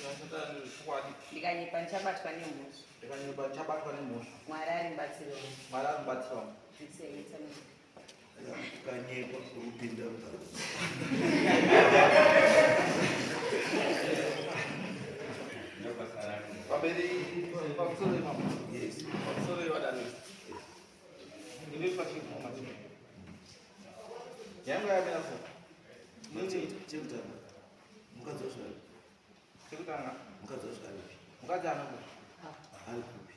Zvandinotaura ndezvechokwadi. Ndikanyepa ndichabatwa nemhosva. Ndikanyepa ndichabatwa nemhosva. Mwari ari mubatsiri wangu. Mwari ari mubatsiri wangu. Dzikisei tsananguro. Ukanyepa urikupinda mudare. Pamberi pamusoro imamo. Yes. Pamusoro ivadare. Ndinoitwa chii machii. Yangu yakamira so. Nini Chekutanga. Mukadzi wacho ari. Chekutanga. Mukadzi wacho aripi? Mukadzi anokuti. Ari kupi?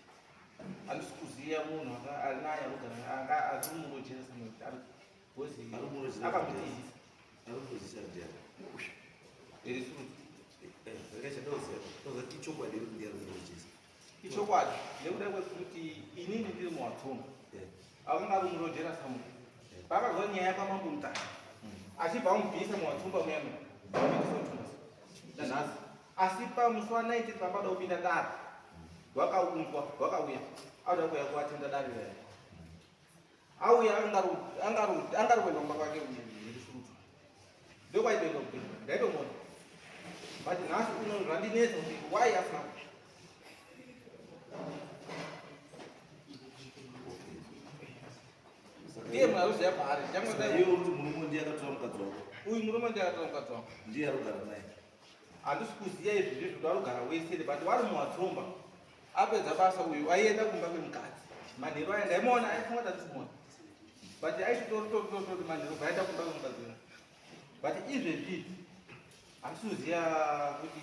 Handisi kuziva munhu ari naye arikugara anga ari murojera samuti ari bozi Ari murojera. Akamutizisa. Ari kuzisa ndiani? Iri surutu. Eh, rega chandoziva. Ndoziva kuti ichokwadi iri kuti ari murojera. Ichokwadi nekuda kwekuti inini ndiri muwatsonga. Akanga ari murojera samuti. Paakazwa nyaya kwamambo Mutasa. Achibva amubvisa muwatsumba muyana. Nanhasi. Asi pamusi wa 19 pambada kupinda dare. Wakaunzwa, wakauya. Auda kuuya kuatenda dare raya. Auya angari kuenda kumba kwake kusurutu. Ndokwaitoenda kupinda. Ndaitomuona. But nhasi uno zvandinetsa kuti why asina kuuya. Ndiye munhu aruziva paari. Saka iwe uri kuti murume ndiye akatora mukadzi wako. Uyu murume ndiye akatora mukadzi wangu. Ndiye arikugara naye. Handisi kuziva izvi ndizvo kuti arikugara wese but wari muwatsomba. Apedza basa uyu aienda kumba kwemukadzi. Manheru aya ndaimuona aifunga kuti handisi kumuona. But aititoritotori manheru bva aenda kumba kwemukadzi uyu. But izvezvi handisi kuziva kuti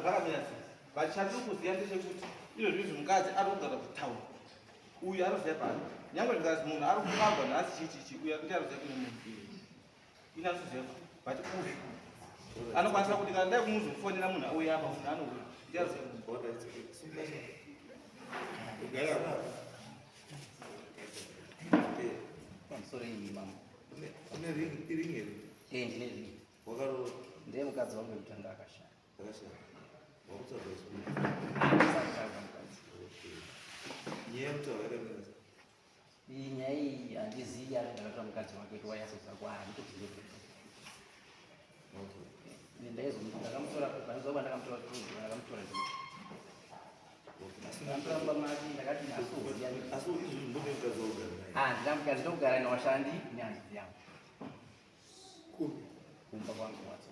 zvakamira sei. But chandiri kuziva ndechekuti izvezvi izvi mukadzi ari kugara kutauni. Uyu anoziva paari. Nyangwe zvikanzi munhu ari kufamba nhasi chii chii chii uyu ndiye anoziva kune munhu. Ini anoziva but uyu anokwanisa kuti kana ndai kumuzofonera munhu auya apa munhu anouya. Ndiye anoziva munhu. Pamusoro iyi mama. Une ring ring here? Eh, ndine ring. Wakaroora. Ndiye mukadzi wangu wekutanga akashaya. Akashaya. Wakutsvaga chipiri. Handisati mukadzi. Okay. Nyaya yekutaura yakamira sei? Iyi nyaya iyi handizivi ari ndakatora mukadzi wake kuti waiasoza kwaari nditoziva. Okay. Ndakamutora panzuva pandakamutora kuzi ndakamutora zii. Okay. Asi Ndakamutora mumba make ndakati nhasi asi izvozvi ndine mukadzi waugara naye. Ah, ndina mukadzi ndokugara newashandi nehanzvadzi yangu. Kupi? Kumba kwangu wacho.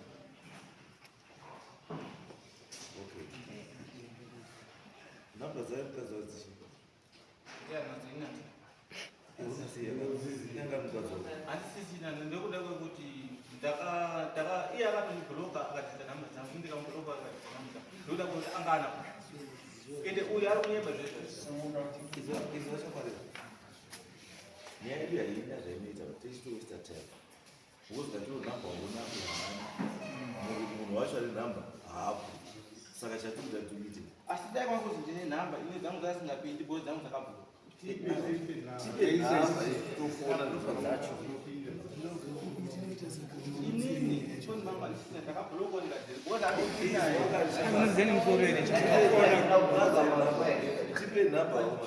Okay. Namba dzayo mukadzi wadzichi. Ndiye anoziva ini handina. Yanga mukadzi wako. Handisisina nekuda kwekuti iye akatondibhuloka akadzidza nhamba dzangu ndikamubhuloka akadzidza nhamba dzangu nekuda kwekuti anga ana ende uyu ari kunyeba zvezvo. Izwa chokwadi. Nyaya yedu haina zvainoita tichitowaster time. Because katiro nhamba hauna kuhana. Munhu wacho ari nhamba haapo. Saka chatikuda tiite. Asi dai kwangu ndine nhamba ine dzangu dzasingapindi bho dzangu dzakabvura. Tipe nhamba tofona dzacho. Inini foni mangu handisina ndakabhulokwa ndikadziri because Tipe nhamba uma.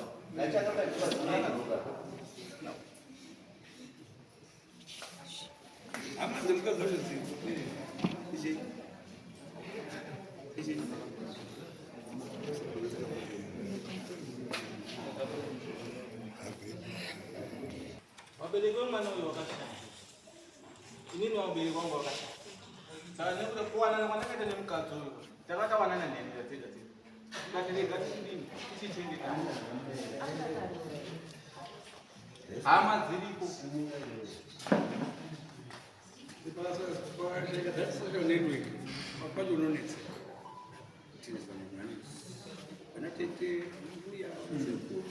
Hama dzemukadzi wacho dziri. Ichi. Ichi. Vabereki vemwana uyu wakashaya. Inini vabereki vangu vakashaya. Saka nekuti kuwanana kwandakaita nemukadzi uyu takatawanana nherera dzega dzega. Tikati rega tichidini tichichengetana. Hama dziripo. That social network pacho unonetseka kuti vanhu vane vana tete, mbuya, sekuru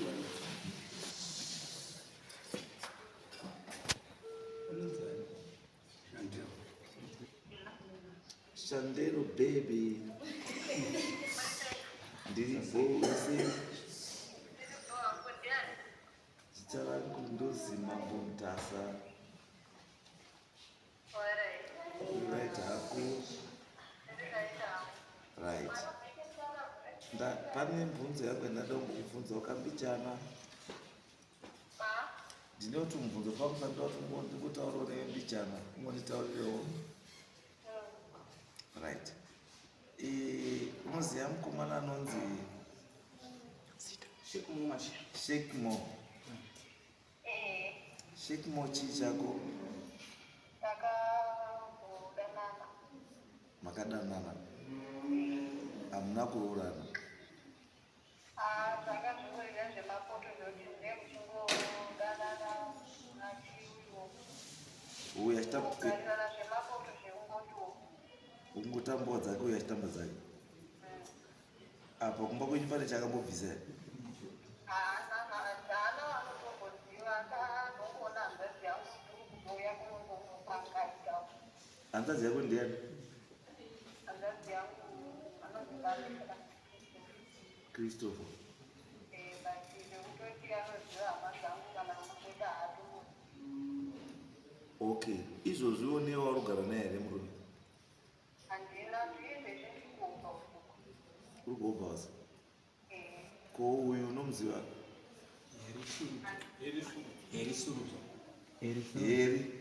vanonzani. Chantel. Shandero baby. Ndiri bose. Zita rangu ndozi Mambo Mutasa. Right hako. Right. Pane mubvunzo yangu yandada kumbokubvunza wakambichana. Ndine kuti mubvunzo pangu ndandoda kuti ndingotaurawo newe mbichana ungonditaurirewo. Right. Unoziva mukomana anonzi Shekmo? Shekmo chii chako? Makadanana, hamuna kuroorana. Uyu achitamba ungotambawo dzake, uyu achitamba dzake. Apa kumba kwenyu pane chakambobvisa here? Hanzvadzi yako ndiyani? Christopher. Okay, izvozvi une wauri kugara naye here murume? Uri kuobva? Ko uyu unomuziva? Heri Suruzo. Heri.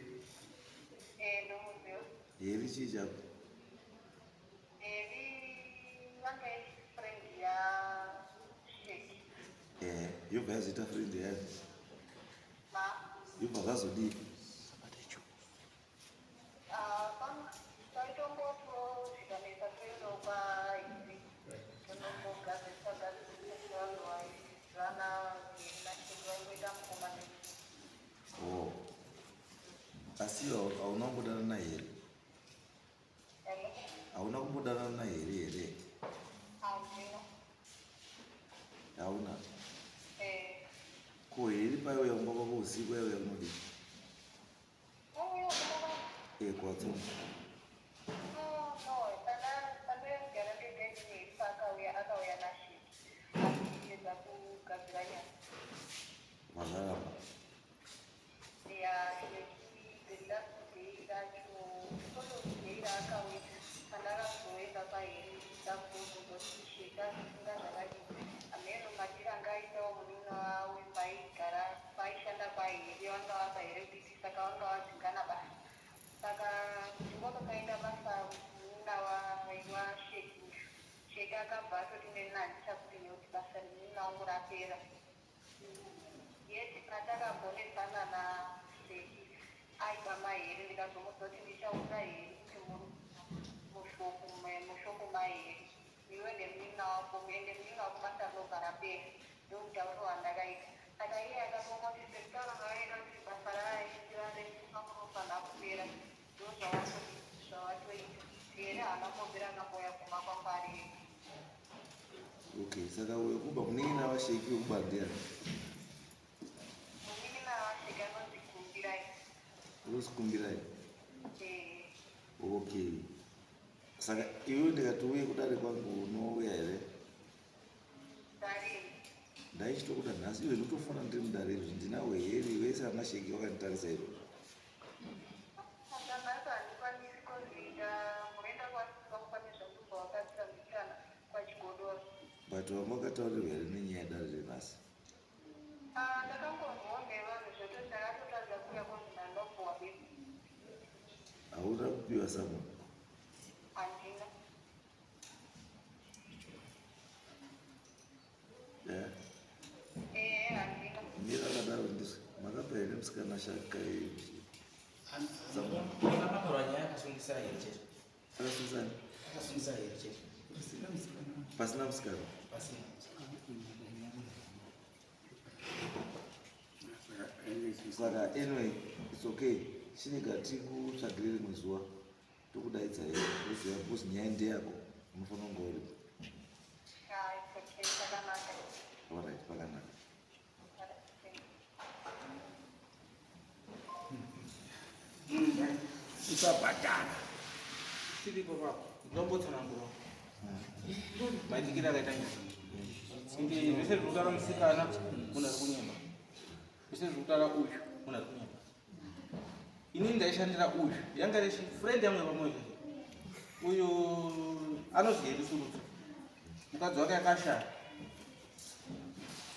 Heri chii chako? Yobva yazoita friend yayo, yobva zvazodii? Oh, asi hauna kumbodanana naye here? Hauna kumbodanana naye here? Hauna. Ko heri paiuya kumba kwako usiku, yaiuya kunodii? Kuwatsonga. Vazvaramba. Okay, saka uyo kuba munin'ina waSheki wekuba ndiyani? Unozikumbirai. Okay, saka iwe ndikati uye kudare kwangu, unouya here? Ndaichitokuda nhasi iwe ndikutofona ndiri mudare izvi, ndinawo heri wese ana Sheki wakanditarisa izvozvo. But wanga wakataurirwa here nenyaya yedare renhasi? Hauna kupiwa summon? Yeah. Mira akadaro ndizvo makapa here musikana shaka? Akaparwa nyaya, akasungisa here chete? Akasungisani? Akasungisa here chete? Pasina musikana. Pasina. Saka anyway, it's okay, chinega tikutsvagire rimwe zuva tokudaidza here uziva, because nyaya ndeyako, unofanira kunge uripo. Alright, pakanaka. Usabhadhara. Tiripo papo, ndombotsanangura maitikiro akaita nyaya. Ende zvese zviri kutaura musikana, munhu ari kunyemba. Zvese zviri kutaura uyu, munhu ari kunyemba. Inini ndaishandira uyu, yanga iri friend yangu yepamwoyo chete. Uyu anozwi Heri Surudzo, mukadzi wake akashaya,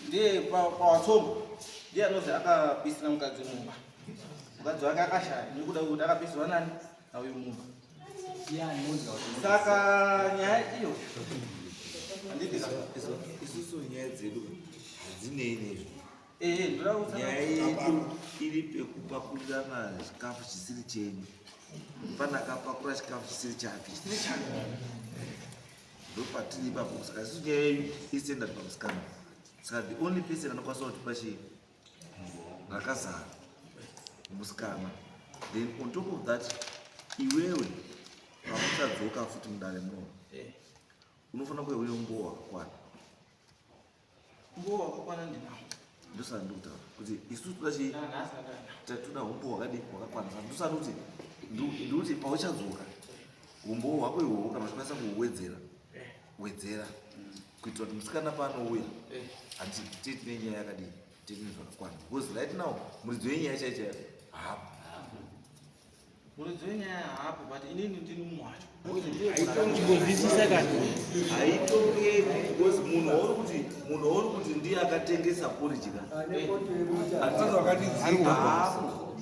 ndiye pawatsombo, ndiye anozi akapisira mukadzi mumba. Mukadzi wake akashaya nekuda kwekuti akapisirwa nani? Nauyu mumba. Saka nyaya iyo Handiti ka? Isusu nyaya dzedu hadzinei nezvo. Ehe, ndoda kutsanangura. Nyaya yedu iri pekupakurirana chikafu chisiri chenyu. Pane akapakura chikafu chisiri chake. Ndopatiri ipapo. Saka isusu nyaya yedu isended pamusikana. Saka the only person anokwanisa kutipa chii rakazara musikana. Then on top of that, iwewe pamuchadzoka futi mudare muno, unofanira kuve une umbowo hwakakwana. Umbowo hwakakwana ndinawo. Ndosaka ndikutaura kuti isusu toda chii? Nanhasi andana. Tatoda umbowo hwakadii? Hwakakwana. Saka ndosaka kuti ndikuti pauchadzoka umbowo hwako ihwohwo kana uchikwanisa kuhuwedzera, wedzera kuitira kuti musikana paanouya handi tii tine nyaya yakadii, tii tine zvakakwana, because right now muridzi wenyaya chaiyo chaiyo haapo. Muridzi wenyaya haapo, but inini ndini mumwe wacho. Chimbozwisisa kani. Haitongeki because munhu wauri kuti ndiye akatengesa porridge ka. Haapo.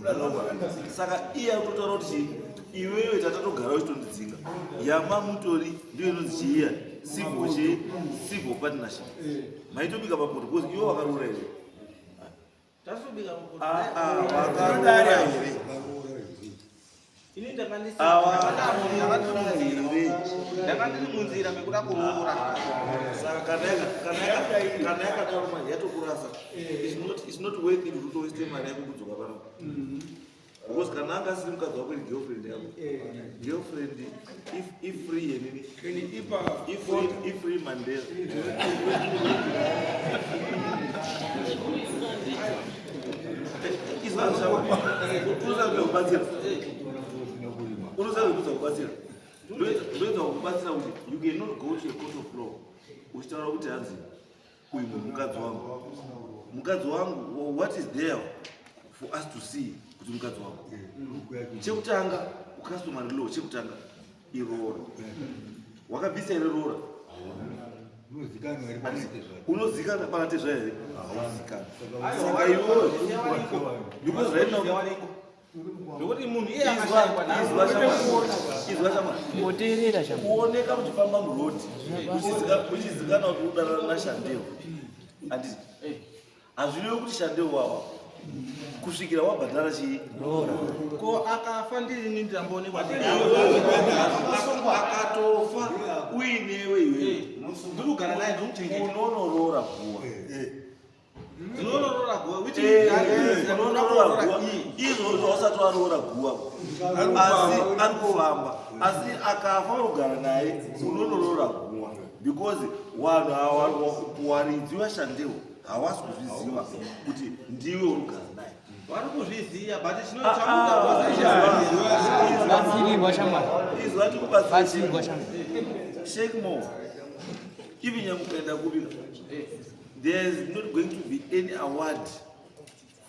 Saka iye ari kutotaura kuti chii? Iwewe tatatogara uchitondidzinga yamamutori ndiyo inonzi chiiya civil chii, civil partnership. Maitobika mapoto because iwe wakaroora here? Tasubika. Ah, ah, wakaroora here? Ini Awa, ndakandiri here? ndakandiri munzira mekuda kuroora. Saka kana yakadaro manje yatokurasa. It's not worth it kuti utowaste mari yako kudzoka panapa, because kana anga asiri mukadzi wako, iri girlfriend yako, girlfriend if free yenini. Keni ipa. If free Mandela. Unosakubatsira, unosakuudza kubatsira, ndoedza kukubatsira kuti you cannot go to a court of law uchitaura kuti hanzi uyu munhu mukadzi wangu, mukadzi wangu. What is there for us to see kuti mukadzi wangu? Chekutanga, customary law, chekutanga iroora. Wakabvisa here roora? Unozikana panatezva here? Hauzikana. Saka iwewe, because right now Nokuti munhu iye akashayikwa nhasi. Izwa chama. Mboteerera chama. Kuoneka muchifamba murodhi uchizikanwa kuti udanana nashandeo, handiti? Hazvirevi kuti shandeo wawa kusvikira wabhadhara chii? Ko akafa ndirini ndamboonekwa? Akatofa uinewe iwewe, Ndinogara naye, ndinomuchengeta. unonoroora guwa. Ndinonoroora guwa, which Unonoroora guwa. Izvozvo usati waroora guwa, asi ari kufamba, asi akafa unogara naye, unonoroora guwa, because vanhu ava waridzi vashandewo havasi kuzviziva kuti ndiwe unogara naye. Vari kuzviziva, but Batsirirwa shamwari. Izwa, tikubatsira. Batsirwa shamwari. Shake more. Even nyamukaenda kupi, there is not going to be any award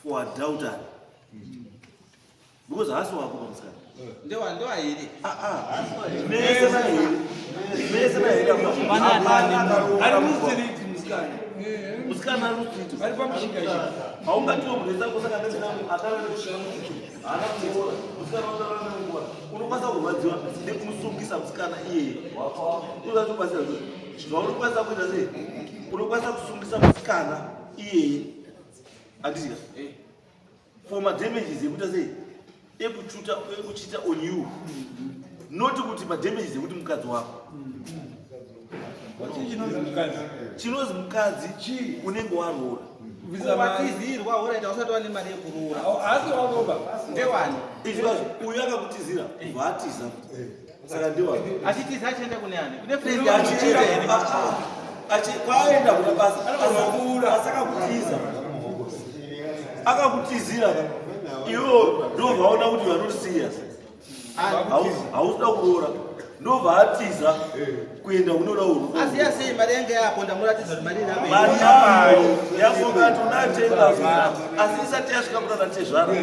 for adultery because haasi wako pamusikana. Ndewa here? Mese nahere, mese nahere. Ari mustreet musikana. Musikana ari mustreet. Ari pamushikashika. Haungatiwo munhu esakosaka haana kuora musikana unokuora, unokwanisa kurwadziwa nekumusungisa musikana iyeye. Unobatsira zvaunokwanisa kuita sei? Unokwanisa kusungisa musikana iyeye, handiti, for madamages ekuita sei, ekuchuta, ekuchita on you, not kuti madamages ekuti mukadzi wako. Chii chinonzi mukadzi? Chinozi mukadzi unenge waroora. Kubvisa mari. Watizirwa, horaita usati wane mari yekuroora. Haasi wakoba. Ndewani? Izvazvo uyu akakutizira, bvaatiza, saka ndiwani? Achitiza achienda kune ani? Kune friend achichita here? Kwaenda kuna basa asi akakutiza, akakutizira ka iwo, ndobvaona kuti you are not serious, hausida kuroora, ndobva atiza kuenda kunoda uru. Aziya sei mari yange yapo? Ndamuratidza kuti mari irapo. Mari yako yakungati unatenga, asi isati yasvika kuna natezvara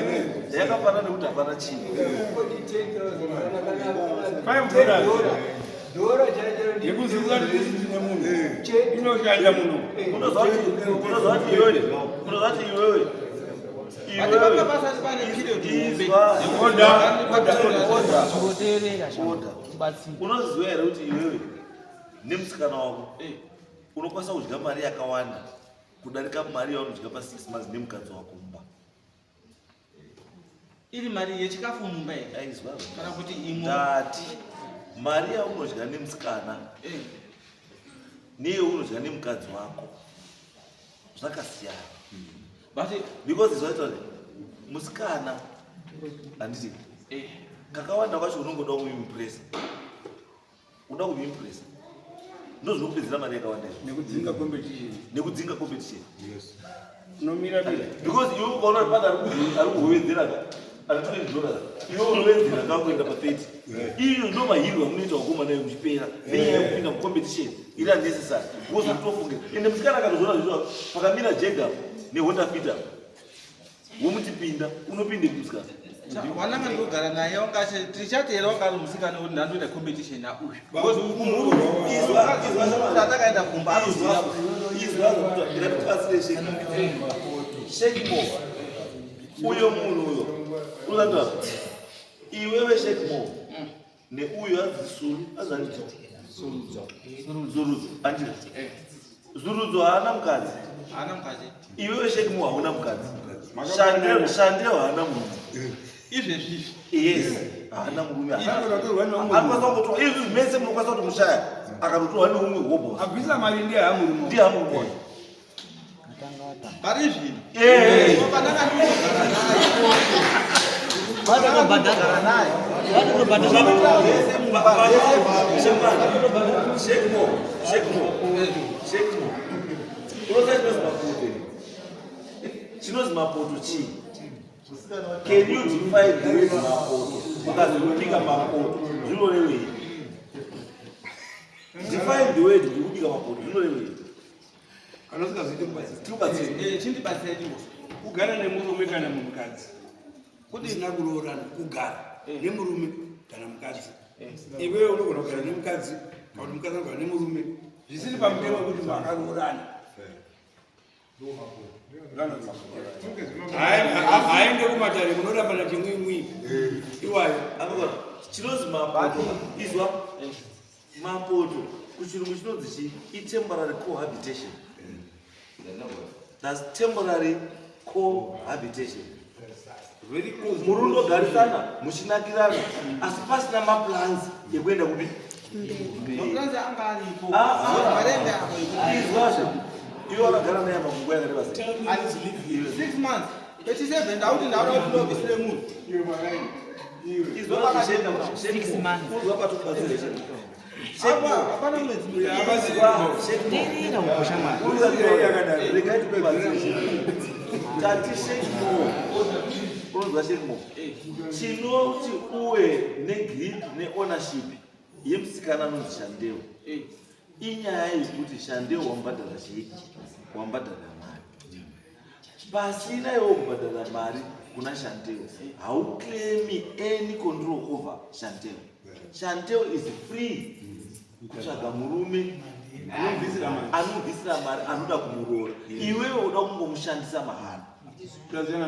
yakafanana nekuti hapana chinhu. $5 yekuziva kuti tine munhu inoshanda muno. Unozva kuti iwewe Ati papa pasati pane period hombe. Izwa. Order, order. Chingoteerera shamwari. Order. Batsirwa. Unoziva here kuti iwewe nemusikana wako Unokwanisa kudya mari yakawanda kudarika mari yaunodya pa 6 months nemukadzi wako mumba. Iri mari yechikafu mumba here? Aizwa. Kana kuti imwe? Ndati mari yaunodya nemusikana neyeunodya nemukadzi wako zvakasiyana. But Because zvaita kuti musikana handiti kakawanda kwacho unongoda kumuimpresa, uda kumuimpresa ndozvinokupedzera mari yakawanda izvo. Nekudzinga competition. Nekudzinga competition. Unomira mira. Because iwe ukaona kuti pane ari kuwedzera ka ari $20, iwe unowedzera ka kuenda pa 30. Iyo ndo mahirwe amunoita vakomana muchipera nenyaya yekupinda mucompetition iri unnecessary. Because kutofungira ende musikana akatozviona zvizvo pakamira jega neHonda Fit apa, womuti pinda, unopinde musikana. Wananga ndogara naye wanga tichati here wanga ari musikana kuti ndandoita competition nauyu. Because Izwa, izwa shamwari. Atakaenda kumba anoziva. Izwa zvakuti ndikatibatsire Shekmo. Uyo munhu uyo unoziva iwewe Shekmo neuyo anzi Sulu, anzi Zurudzo, andira Zurudzo haana mukadzi. Haana mukadzi. Iwewe Shekmo hauna mukadzi. Shandeo haana murume. Izvezvi. Yes, haana murume. Akatotorwa neumwe. Anokwanisa kungotorwa izvi mese munokwanisa kuti mushaya akatotorwa neumwe hobho. Abvisa mari ndiye hamurume. Ndiye hamurume. Pari zvino. Pandanga ndogara naye. Vatotobhadhara. Naye. Vatotobhadhara. Zvese mumba, zvese. Shekmo, Shekmo, Shekmo. Unoziva chinonzi mapoto here? Chinonzi mapoto chii? Can you define the word mapoto? Ukazi kubika mapoto, zvinorevei? Define the word kuti kubika mapoto, zvinorevei? Kana usingazviiti kubatsira. Tiri kubatsira. Chindibatsira chimboso. Kugara nemurume kana mukadzi. Kuti isina kuroorana, kugara nemurume kana mukadzi. Iwewe unogona kugara nemukadzi kana kuti mukadzi anogara nemurume zvisiri pamutemo wekuti makaroorana. Haende kumatare munorambana chimwimwi iwayo. Anogona chinonzi mapoto izwa mapoto kuchirungu chinonzi chii? Itemporary cohabitation. That's temporary cohabitation. Very close. Muri undogarisana muchinakirana asi pasina maplans ekuenda kupi. Maplans anga aripo. Ah, ah. Mari yanga aripo. Izwazve iwe wakagara naye panguva yakareba sei? 6 months. 37 ndauti ndauda kuti ndobvisire munhu. Izwa Six months. Uzwa patokubatsira. Apa hapana mwedzi. Teerera uko shamwari. Regai tikubatsire. Tati Shekmo, unonzwa Shekmo, chinoti uwe negrip neownership yemusikana anonzi Shandeo inyaya yekuti Shandeo wamubhadhara chii? Wamubhadhara mari. Pasina iwe kubhadhara mari kuna Shandeo, hauclaimi any control over Shandeo. Shandeo is free kutsvaga murume anobvisira mari anoda kumuroora. Iwewe uda kungomushandisa mahara.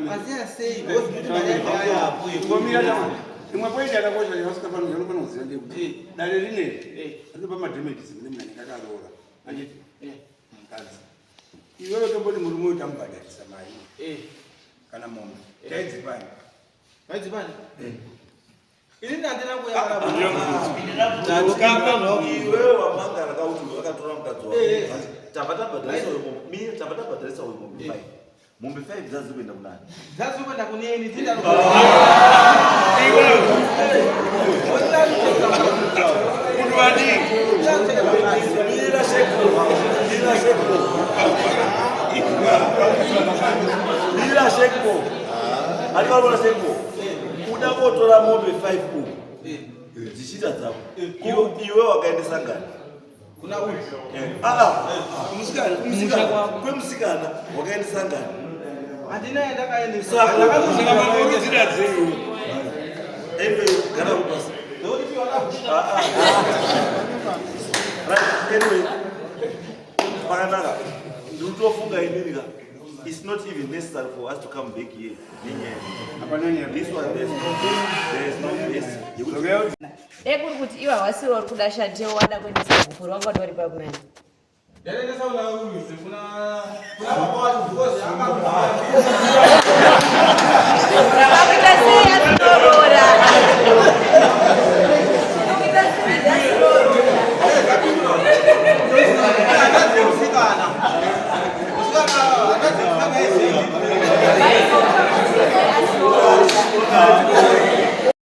Maziya sei? Because muti mari yanga yapo. Ngomira taona. Imwe point yakakosha yausikafanira unofanira kuziva ndeyekuti dare rineri rinopa madamages kune munhu anenge akaroora. Handiti? Mukadzi. Iwewe tomboti murume uyu tamubhadharisa mari kana mombe. Taidzipani. Vaidzipani? Ini handina kuuya panapa. Iwewe wamangara kauti wakatora mukadzi wako, tabva tabhadharisa uyu mombe, mira, tabva tabhadharisa uyu mombe 5, mombe 5 dzazi kuenda kunani? Dzasi kuenda kuneni dzinda. Kuti vadii? Mira Shekmo, mira Shekmo, mira Shekmo, andikaona Shekmo uda kotora mombe 5 uku dzichiita dzako, iwe wakaendesa ngani? Kuna uyu. Aa, Musikana. musikana, kwemusikana wakaendesa ngani? Handina yandakaendesa. Saka makurudzira dzei? Anyway, gara kupasi. Right, anyway, pakanaka ndikutofunga inini ka it's not even necessary for us to come back here nenyaya. Hapana nyaya. This one there is no base yekuti Dai kuri kuti iwe hawasiwo uri kuda Shandeo, wada kuendesa gupuro, wanga utori pakunani? Ndaendesa kuna uyu kuna kuna baba wacho because akabva. Vakakuita sei asinoroora? Vakakuita sei asinoroora? Hanzvadzi yemusikana. Musikana hanzvadzi yemusikana yaiziva. Vaikuita sei asinoroora?